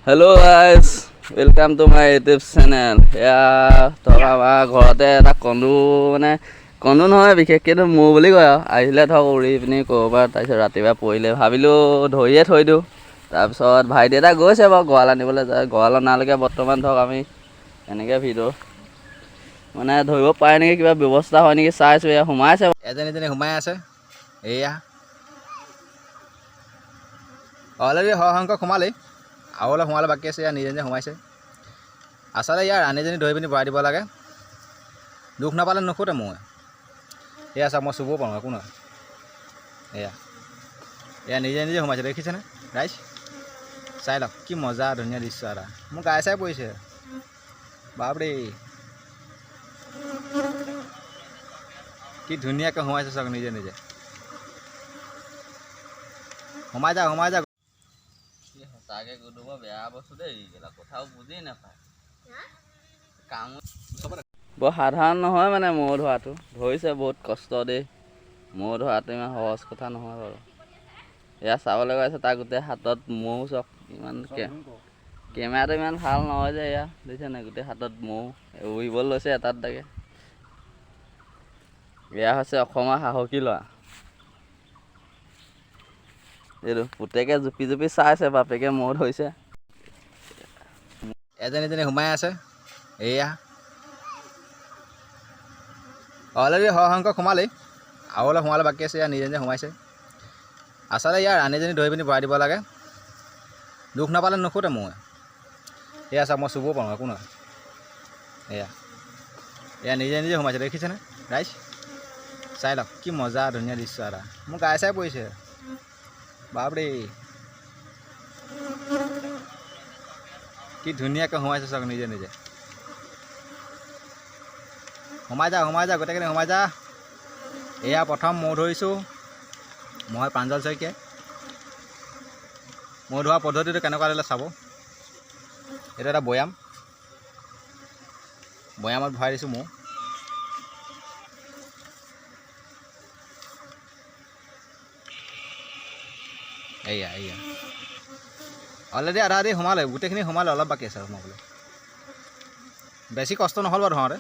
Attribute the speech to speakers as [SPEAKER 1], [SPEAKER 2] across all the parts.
[SPEAKER 1] Hello guys, welcome to my YouTube channel. এয়া ধৰক আমাৰ ঘৰতে এটা কন্দু, মানে কন্দু নহয় বিশেষকৈ মৌ বুলি কয় আৰু। আহিলে ধৰক উৰি পিনি ক'ৰবাত, তাৰপিছত ৰাতিপুৱা পৰিলে, ভাবিলোঁ ধৰিয়ে থৈ দিওঁ। তাৰপিছত ভাইটি এটা গৈছে বাৰু গঁৰাল আনিবলৈ যায়। গঁৰাল অনালৈকে বৰ্তমান ধৰক আমি এনেকৈ ভিডিঅ' মানে ধৰিব পাৰে নেকি, কিবা ব্যৱস্থা হয় নেকি চাইছোঁ। এয়া সোমাইছে।
[SPEAKER 2] এজনী এজনী সোমাই আছে। এয়া অলৰেডি সৰহসংখ্যক সোমালেই আৰু অলপ সোমালে বাকী আছে। এয়া নিজে নিজে সোমাইছে। আচলতে ইয়াৰ ৰাণীজনী ধৰি পিনি ভৰাই দিব লাগে। দুখ নাপালে নুখুতে মই। এয়া চাওক, মই চুবও পাৰোঁ, একো নহয়। এয়া এয়া নিজে নিজে সোমাইছে, দেখিছেনে ৰাইজ? চাই লওক, কি মজা ধুনীয়া দৃশ্য এটা। মোৰ গাই চাই পৰিছে, বাপৰে, কি ধুনীয়াকৈ সোমাইছে চাওক, নিজে নিজে সোমাই যা, সোমাই যা।
[SPEAKER 1] কি সঁচাকৈ গুডু, বৰ বেয়া বস্তু দেই এইবিলাক, কথাও বুজি নাপায়। কাম বৰ সাধাৰণ নহয়, মানে মৌ ধৰাটো ধৰিছে বহুত কষ্ট দেই। মৌ ধৰাটো ইমান সহজ কথা নহয় বাৰু। এয়া চাবলৈ গৈছে, তাৰ গোটেই হাতত মৌ চাওক। ইমান কেমেৰাটো ইমান ভাল নহয় যে। এয়া দেখিছে নাই, গোটেই হাতত মৌ উৰিব লৈছে এটাত তাকে। এয়া হৈছে অসমৰ সাহসী ল'ৰা এইটো। পুতেকে জুপি জুপি চাইছে বাপেকে মৌ ধৰিছে।
[SPEAKER 2] এজনী এজনী সোমাই আছে। এয়া অলৰেডি সৰহসংখ্যক সোমালেই আৰু অলপ সোমালে বাকী আছে। এয়া নিজে নিজে সোমাইছে। আচলতে ইয়াৰ ৰাণীজনী ধৰি পিনি ভৰাই দিব লাগে। দুখ নাপালে নুখুতে মই। এয়া চাওক, মই চুবও পাৰোঁ, একো নহয়। এয়া এয়া নিজে নিজে সোমাইছে, দেখিছেনে ৰাইজ? চাই লওক, কি মজা ধুনীয়া দৃশ্য এটা। মোৰ গাই চাই পৰিছে, বাপৰে, কি ধুনীয়াকৈ সোমাইছে চাওক, নিজে নিজে সোমাই যা, সোমাই যা, গোটেইখিনি সোমাই যা। এয়া প্ৰথম মৌ ধৰিছোঁ মই, প্ৰাঞ্জল শইকীয়াই। মৌ ধোৱা পদ্ধতিটো কেনেকুৱা দিলে চাব। এইটো এটা বৈয়াম, বৈয়ামত ভৰাই দিছোঁ মৌ। এয়া এয়া অলৰেডি আধা আধি সোমালে, গোটেইখিনি সোমালে, অলপ বাকী আছে আৰু সোমাবলৈ। বেছি কষ্ট নহ'ল বাৰু ধৰোঁতে।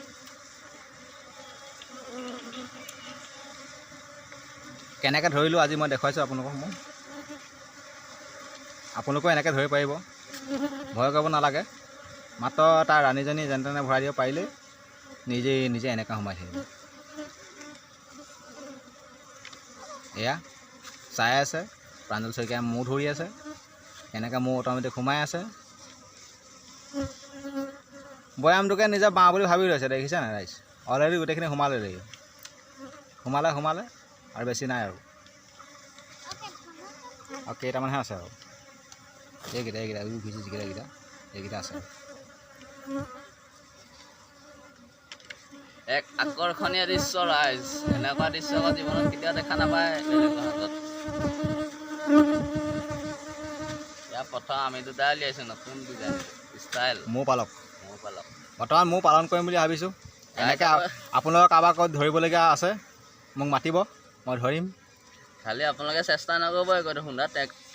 [SPEAKER 2] কেনেকৈ ধৰিলোঁ আজি মই দেখুৱাইছোঁ আপোনালোকক। মই আপোনালোকেও এনেকৈ ধৰিব পাৰিব, ভয় কৰিব নালাগে। মাত্ৰ তাৰ ৰাণীজনী যেনে তেনে ভৰাই দিব পাৰিলেই নিজে নিজে এনেকৈ সোমাই থাকিব। এয়া চাই আছে প্ৰাঞ্জল শইকীয়াই মৌ ধৰি আছে, এনেকৈ মৌ অট'মেটিক সোমাই আছে। বৈয়ামটোকে নিজে বাঁহ বুলি ভাবি লৈছে, দেখিছে নাই ৰাইজ? অলৰেডি গোটেইখিনি সোমালে, লাগিব সোমালে সোমালে আৰু বেছি নাই আৰু, আৰু কেইটামানহে আছে আৰু। এইকেইটা এইকেইটা ঘুৰিছে যিকেইটা, এইকেইটা এইকেইটা আছে।
[SPEAKER 1] এক আকৰ্ষণীয় দৃশ্য ৰাইজ, এনেকুৱা দৃশ্য আকৌ জীৱনত কেতিয়াও দেখা নাপায় বেলেগৰ হাতত। ইয়াৰ প্ৰথম আমি দুটাই উলিয়াইছোঁ নতুন ডিজাইন ষ্টাইল।
[SPEAKER 2] মৌ পালক।
[SPEAKER 1] মৌ পালক।
[SPEAKER 2] বৰ্তমান মৌ পালন কৰিম বুলি ভাবিছোঁ। এনেকৈ আপোনালোকৰ কাৰোবাৰ ক'ত ধৰিবলগীয়া আছে মোক মাতিব, মই ধৰিম।
[SPEAKER 1] খালি আপোনালোকে চেষ্টা নকৰিব একো খুন্দা,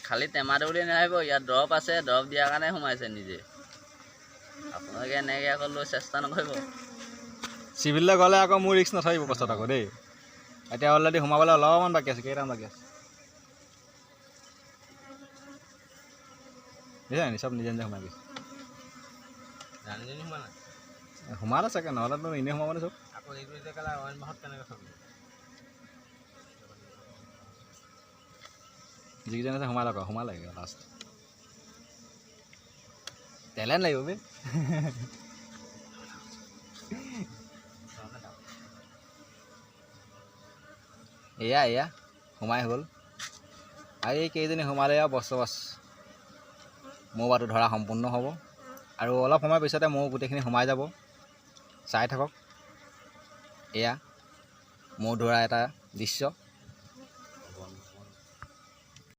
[SPEAKER 1] খালি টেমাটো বুলি নাভাবিব। ইয়াত দৰৱ আছে, দৰৱ দিয়াৰ কাৰণে সোমাইছে নিজে। আপোনালোকে এনেকৈ আকৌ লৈ চেষ্টা নকৰিব।
[SPEAKER 2] চিভিললৈ গ'লে আকৌ মোৰ ৰিস্ক নাথাকিব পাছত আকৌ দেই। এতিয়া অলৰেডি সোমাবলৈ অলপমান বাকী আছে, কেইটামান বাকী আছে দেখিছা নি, চব নিজে নিজে সোমাই গৈছে।
[SPEAKER 3] ৰাণীজনী সোমোৱা নাই?
[SPEAKER 2] সোমালে চাগে, নহ'লেতো এনেই সোমাব নে চব।
[SPEAKER 3] আকৌ এইটো এতিয়া কেলা অইন মাহত কেনেকৈ খাবি?
[SPEAKER 2] যিকেইজন আছে সোমালে আকৌ, সোমালে লাষ্ট। টেলেণ্ট লাগিব বে। এয়া এয়া সোমাই গ'ল। আৰু এই কেইজনী সোমালে আৰু বছ বছ মৌ বাটো ধৰা সম্পূৰ্ণ হ'ব। আৰু অলপ সময়ৰ পিছতে মৌ গোটেইখিনি সোমাই যাব, চাই থাকক। এয়া মৌ ধৰা এটা দৃশ্য।